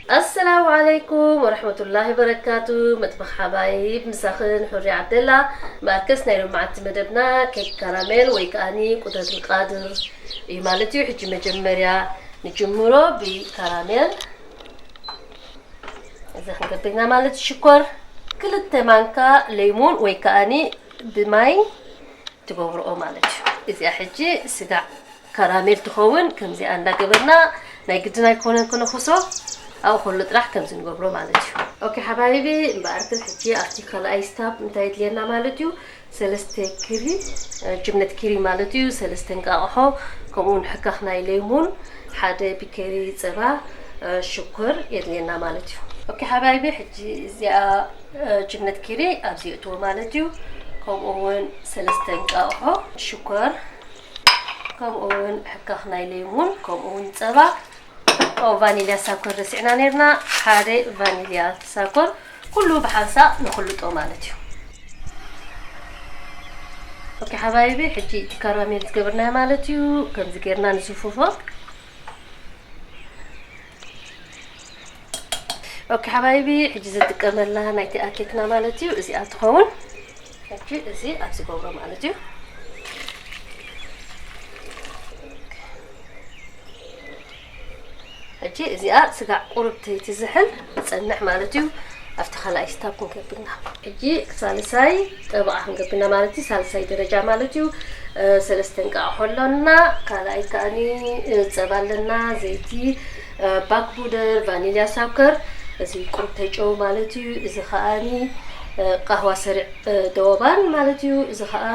ኣሰላሙ ዓለይኩም ወረሕመቱላሂ ወበረካቱ። መጥበኽ ሓባይብ ምሳኽን ሑሪ ዓብደላ። ማርከስ ናይ ሎማዓቲ መደብና ኬክ ካራሜል ወይ ከኣኒ ቁድረት ልቃድር እዩ ማለት እዩ። ሕጂ መጀመርያ ንጅምሮ ብካራሜል። እዚ ክንገብርና ማለት ሽኮር፣ ክልተ ማንካ ለይሙን ወይ ከኣኒ ብማይ ትገብርኦ ማለት እዩ። እዚኣ ሕጂ ስጋዕ ካራሜል ትኸውን። ከምዚኣ እንዳገበርና ናይ ግድን ኣይኮነን ክነኹሶ፣ ኣብኡ ከሎ ጥራሕ ከምዚ ንገብሮ ማለት እዩ። ኦኬ ሓባይቢ፣ እምበኣር ግን ሕጂ ኣብቲ ካልኣይ ስታፕ እንታይ የድልየና ማለት እዩ? ሰለስተ ኪሪ፣ እ፣ ጅብነት ኪሪ ማለት እዩ። ሰለስተ እንቃቕሖ፣ ከምኡ እውን ሕካኽ ናይ ለይሙን፣ ሓደ ቢከሪ ጸባ፣ እ፣ ሽኮር የድልየና ማለት እዩ። ኦኬ ሓባይቢ፣ ሕጂ እዚኣ፣ እ፣ ጅብነት ኪሪ ኣብዚ የእትዎ ማለት እዩ። ከምኡ እውን ሰለስተ እንቃቕሖ ሽኮር፣ ከምኡ እውን ሕካኽ ናይ ለይሙን፣ ከምኡ እውን ጸባ። ኦ፣ ቫኒልያ ሳኮር ረሲዕና ነርና። ሓደ ቫኒልያ ሳኮር፣ ኩሉ ብሓንሳእ ንኽልጦ ማለት እዩ። ኦኬ ሓባይቢ፣ ሕጂ እቲ ካራሜል ዝገበርናዮ ማለት እዩ። ከምዚ ጌርና ንዝፉፎ። ኦኬ ሓባይቢ፣ ሕጂ ዝጥቀመላ ናይቲ ኣኬክና ማለት እዩ፣ እዚኣ ትኸውን። ሕጂ እዚ ኣብዚ ገብሮ ማለት እዩ። ሕጂ እዚኣ ስጋዕ ቁሩብ ተይትዝሕል ትጸንሕ ማለት እዩ። ኣብቲ ካልኣይ ስታፕ ክንገብርና። ሕጂ ሳልሳይ ጠበቓ ክንገብርና ማለት እዩ። ሳልሳይ ደረጃ ማለት እዩ። እ፣ ሰለስተ እንቃቕሖ ኣሎና፣ ካልኣይ ከኣኒ፣ እ፣ ጸባ ኣለና፣ ዘይቲ፣ እ፣ ባክ ቡደር፣ ቫኒልያ ሳከር፣ እዚ ቁሩብ ተጨው ማለት እዩ። እዚ ከኣኒ፣ እ፣ ቃህዋ ሰሪዕ፣ እ፣ ደወባን ማለት እዩ። እዚ ከኣ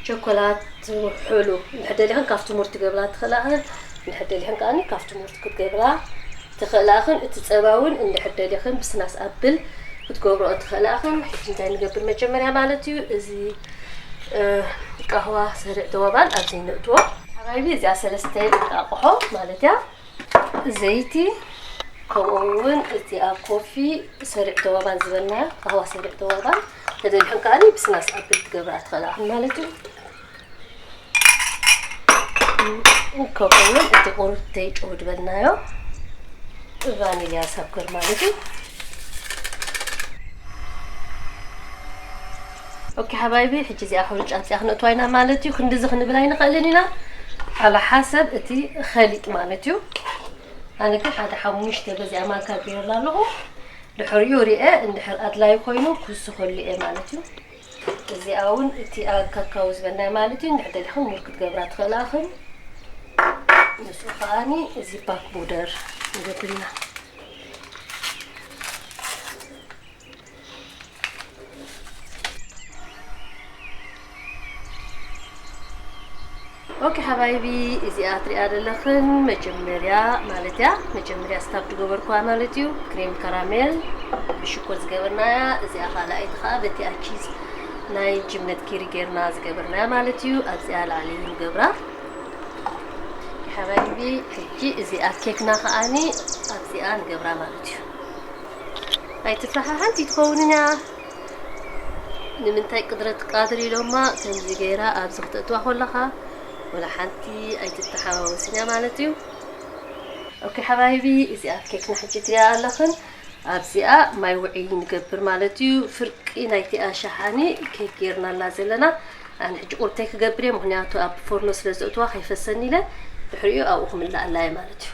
ቸኮላት ውሑሉ። እንድሕር ደሊኽን ካብቲ ሙር ትገብራ ትኽእላ ኢኽን፣ እንድሕር ደሊኽን ከኣኒ ካብቲ ሙር ክትገብራ ትኽእላ ኢኽን። እቲ ጸባ እውን እንድሕር ደሊኽን ብስናስ ኣብል ክትገብርኦ ትኽእላ ኢኽን። ሕጂ እንታይ ንገብር መጀመርያ ማለት እዩ፣ እዚ፣ እ፣ ቃህዋ ሰሪዕ ደወባን ኣብዚ ነእትዎ። ሓባይቢ እዚኣ ሰለስተ እንቃቕሖ ማለት እያ። ዘይቲ፣ ከምኡ እውን እዚኣ ኮፊ ሰሪዕ ደወባን ዝበልና፣ ቃህዋ ሰሪዕ ደወባን፣ ተደሊኹም ከኣኒ ብስናስ ኣብል ትገብራ ትኽእላ ኢኽን ማለት እዩ። ከምኡ እውን እቲ ቁሩብ ተይጨው ዝበልናዮ ቫኒልያ ሳከር ማለት እዩ። ኦኬ ሓባይቢ፣ ሕጂ እዚኣ ሕሩጭ ኣብዚኣ ክነእትዋ ኢና ማለት እዩ። ክንድዚ ክንብል ኣይንኽእልን ኢና። ዓላ ሓሰብ እቲ ኸሊጥ ማለት እዩ። ኣነ ግን ሓደ ሓሙሽተ በዚኣ ማንካ ገይረላ ኣለኹ። ድሕሪኡ ሪኤ እንድሕር ኣድላይ ኮይኑ ክውስኸሉ እየ ማለት እዩ። እዚኣ እውን እቲ ኣብ ካካዎ ዝበልናዮ ማለት እዩ። እንድሕር ደሊኹም ሙር ክትገብራ ትኽእላ ኢኽን። ንሱ ከኣኒ እዚ ባክ ቡደር ንገብር ኢና። ኦኬ ሓባይቢ፣ እዚኣ ትሪኣ ዘለኽን መጀመርያ ማለት እያ፣ መጀመርያ ስታፕ ዝገበርኩዋ ማለት እዩ። ክሬም ካራሜል ብሽኮር ዝገበርናያ። እዚኣ ካልኣይቲ ከዓ በቲኣ ቺዝ ናይ ጅብነት ኪሪ ጌርና ዝገበርናያ ማለት እዩ። ኣብዚኣ ላዕሊ ንገብራ ሓባይቢ። ሕጂ እዚኣ ኬክና ከዓኒ ኣብዚኣ ንገብራ ማለት እዩ። ኣይትፍርሓ፣ ሓንቲ ትኸውንን እያ። ንምንታይ ቅድረት ቃድር ኢሎማ ከምዚ ገይራ ኣብዚ ክተእትዋ ከለኻ ወላ ሓንቲ ኣይትተሓዋወስን እያ ማለት እዩ። ኦኬ ሓባይቢ፣ እዚኣ ኬክና ሕጂ ትሪኣ ኣለኽን። ኣብዚኣ ማይ ውዒ ንገብር ማለት እዩ። ፍርቂ ናይቲኣ ሸሓኒ ኬክ ጌርናላ ዘለና። ኣነ ሕጂ ቁርተይ ክገብር እየ፣ ምኽንያቱ ኣብ ፎርኖ ስለ ዘእትዋ ከይፈሰኒ ኢለ፣ ድሕሪኡ ኣብኡ ክምላኣላ እየ ማለት እዩ።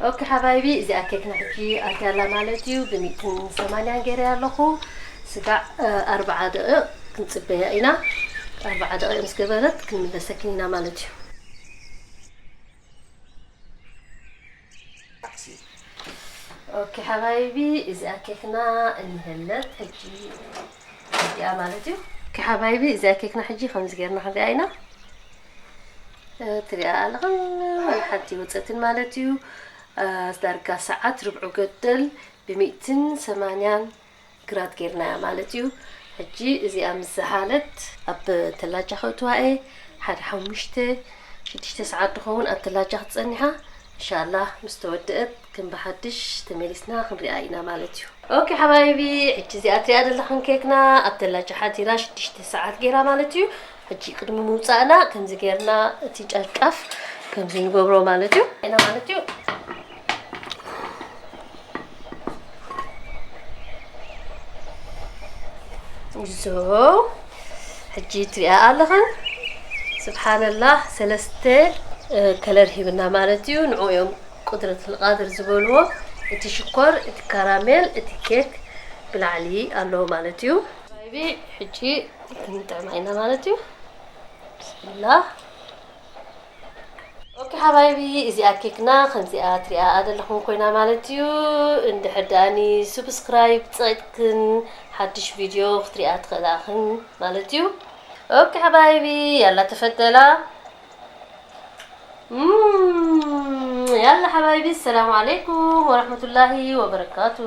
ኦኬ ሓባይቢ፣ እዚኣ ኬክና ሕጂ ኣትያላ ማለት እዩ። ብሚእትን ሰማንያን ገይረያ ኣለኹ። ስጋዕ፣ እ፣ ኣርብዓ ደቂቕ ክንጽበያ ኢና። ኣርብዓ ደቂቕ ምስ ገበረት ክንምለሰክን ኢና ማለት እዩ። ኦኬ ሓባይቢ፣ እዚኣ ኬክና እንሄለት ሕጂ እዚኣ ማለት እዩ። ኦኬ ሓባይቢ፣ እዚኣ ኬክና ሕጂ ከምዚ ጌርና ክንሪኣ ኢና። እ፣ ትሪኣ ኣለኽን ሓንቲ ወፀትን ማለት እዩ። እ፣ ዳርጋ ሰዓት ርብዑ ገደል ብሚእትን ሰማንያን ግራድ ጌርናያ ማለት እዩ። ሕጂ እዚኣ ምስ ዝሓለት ኣብ ተላጃ ከእትዋ እየ። ሓደ ሓሙሽተ ሽዱሽተ ሰዓት ድኸውን ኣብ ተላጃ ክትጸኒሓ። እንሻላህ ምስ ተወደአት ከም ብሓድሽ ተመሊስና ክንሪኣ ኢና ማለት እዩ። ኦኬ ሓባይቢ፣ ሕጂ እዚኣ ትሪኣ ዘለኽን ኬክና ኣብ ተላጃ ሓዲራ ሽዱሽተ ሰዓት ጌራ ማለት እዩ። ሕጂ ቅድሚ ምውፃእና ከምዚ ጌርና እቲ ጨፍጫፍ ከምዚ ንገብሮ ማለት እዩ። ኢና ማለት እዩ። ዞ ሕጂ ትሪኣ ኣለኽን። ስብሓንላህ፣ ሰለስተ ከለር ሂብና ማለት እዩ። ንዑ እዮም ቁድረት ልቃድር ዝበልዎ። እቲ ሽኮር፣ እቲ ካራሜል፣ እቲ ኬክ ብላዕሊ ኣለዎ ማለት እዩ። ባይቢ፣ ሕጂ ክንጥዕማ ኢና ማለት እዩ። ብስምላህ። ኦኬ ሓባይቢ፣ እዚኣ ኬክና ከምዚኣ ትሪኣ ኣደለኹም ኮይና ማለት እዩ። እንድሕር ደኣኒ ሱብስክራይብ ጸቅጥክን ሓድሽ ቪድዮ ክትሪኣ ትኽእላኽን ማለት እዩ። ኦኬ ሓባይቢ፣ ያላ ተፈደላ። ያላ ሓባይቢ፣ ሰላም ዓለይኩም ወራህመቱላሂ ወበረካቱ።